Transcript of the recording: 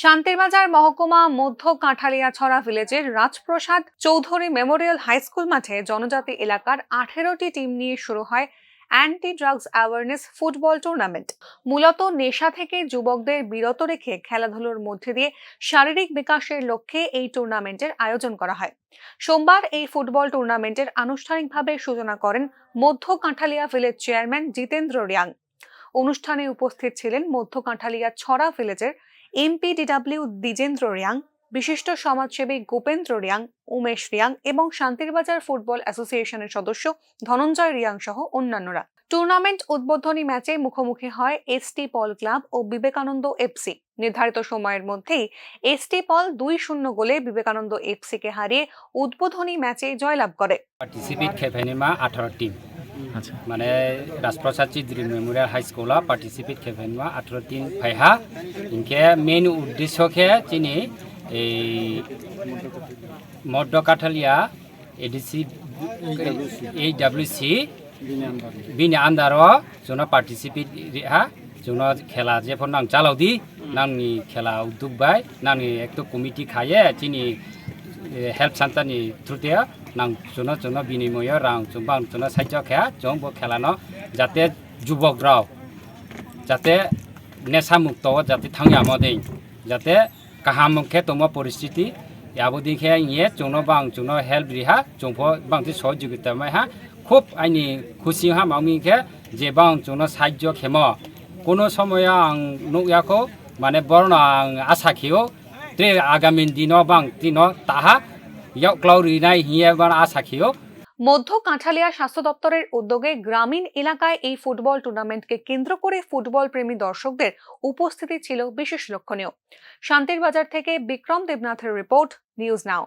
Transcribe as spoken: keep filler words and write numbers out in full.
শান্তিরবাজার মহকুমা মধ্য কাঁঠালিয়াছড়া ভিলেজের রাজপ্রসাদ চৌধুরী মেমোরিয়াল হাই স্কুল মাঠে জনজাতি এলাকার আঠেরোটি টিম নিয়ে শুরু হয় anti drugs awareness football tournament. মূলত নেশা থেকে যুবকদের বিরত রেখে খেলাধুলোর মধ্যে দিয়ে শারীরিক বিকাশের লক্ষ্যে এই টুর্নামেন্টের আয়োজন করা হয়। সোমবার এই ফুটবল টুর্নামেন্টের আনুষ্ঠানিকভাবে সূচনা করেন মধ্য কাঁঠালিয়া ভিলেজ চেয়ারম্যান জিতেন্দ্র রিয়াং। অনুষ্ঠানে উপস্থিত ছিলেন মধ্য কাঁঠালিয়া ছড়া ভিলেজের এমপিডিডব্লিউ দ্বিজেন্দ্র রিয়াং, বিশিষ্ট সমাজসেবী গোপেন্দ্র রিয়াং, উমেশ রিয়াং এবং শান্তিরবাজার ফুটবল অ্যাসোসিয়েশনের সদস্য ধনঞ্জয় রিয়াং সহ অন্যান্যরা। টুর্নামেন্ট উদ্বোধনী ম্যাচে মুখোমুখি হয় এসটি পল ক্লাব ও বিবেকানন্দ এফসি। নির্ধারিত সময়ের মধ্যেই এসটি পল দুই শূন্য গোলে বিবেকানন্দ এফসিকে হারিয়ে উদ্বোধনী ম্যাচে জয়লাভ করে। Participate khe phainima atharo team. আচ্ছা। Mane Rajprasad Chidri Memorial High School o participate khe phainima atharo team phaiha. Hinkhe main uddesho khe chini ei Moddo Kathalia A D C, A W C, bini under o chwngno participate riha, chwngno khela jephor nang chalao di, nangni khela uduk bai, nangni ekto committee khaye chini eh, help center ni through te nang chwngno chwngno binimoyo rang chwng bang chwngno saichok khe chwng bo khela no jate jubok rok jate nesa mukto o jate thangya modei jate kaham khe tongma poristiti abo din khe ye chwngno bang chwngno help riha chwngpho bang ti sohojogita mai ha khub aini khusi ha mami khe je bang chwngno saichok khemo kono somoyo ang nukya kho mane borno ang asa khio tre agami dino bang tino taha yauklau rinai hiye bang asa khio. মধ্য কাঁঠালিয়া স্বাস্থ্য দপ্তরের উদ্যোগে গ্রামীণ এলাকায় এই ফুটবল টুর্নামেন্টকে কেন্দ্র করে ফুটবল প্রেমী দর্শকদের উপস্থিতি ছিল বিশেষ লক্ষণীয়। শান্তির বাজার থেকে বিক্রম দেবনাথের রিপোর্ট, নিউজ নাও।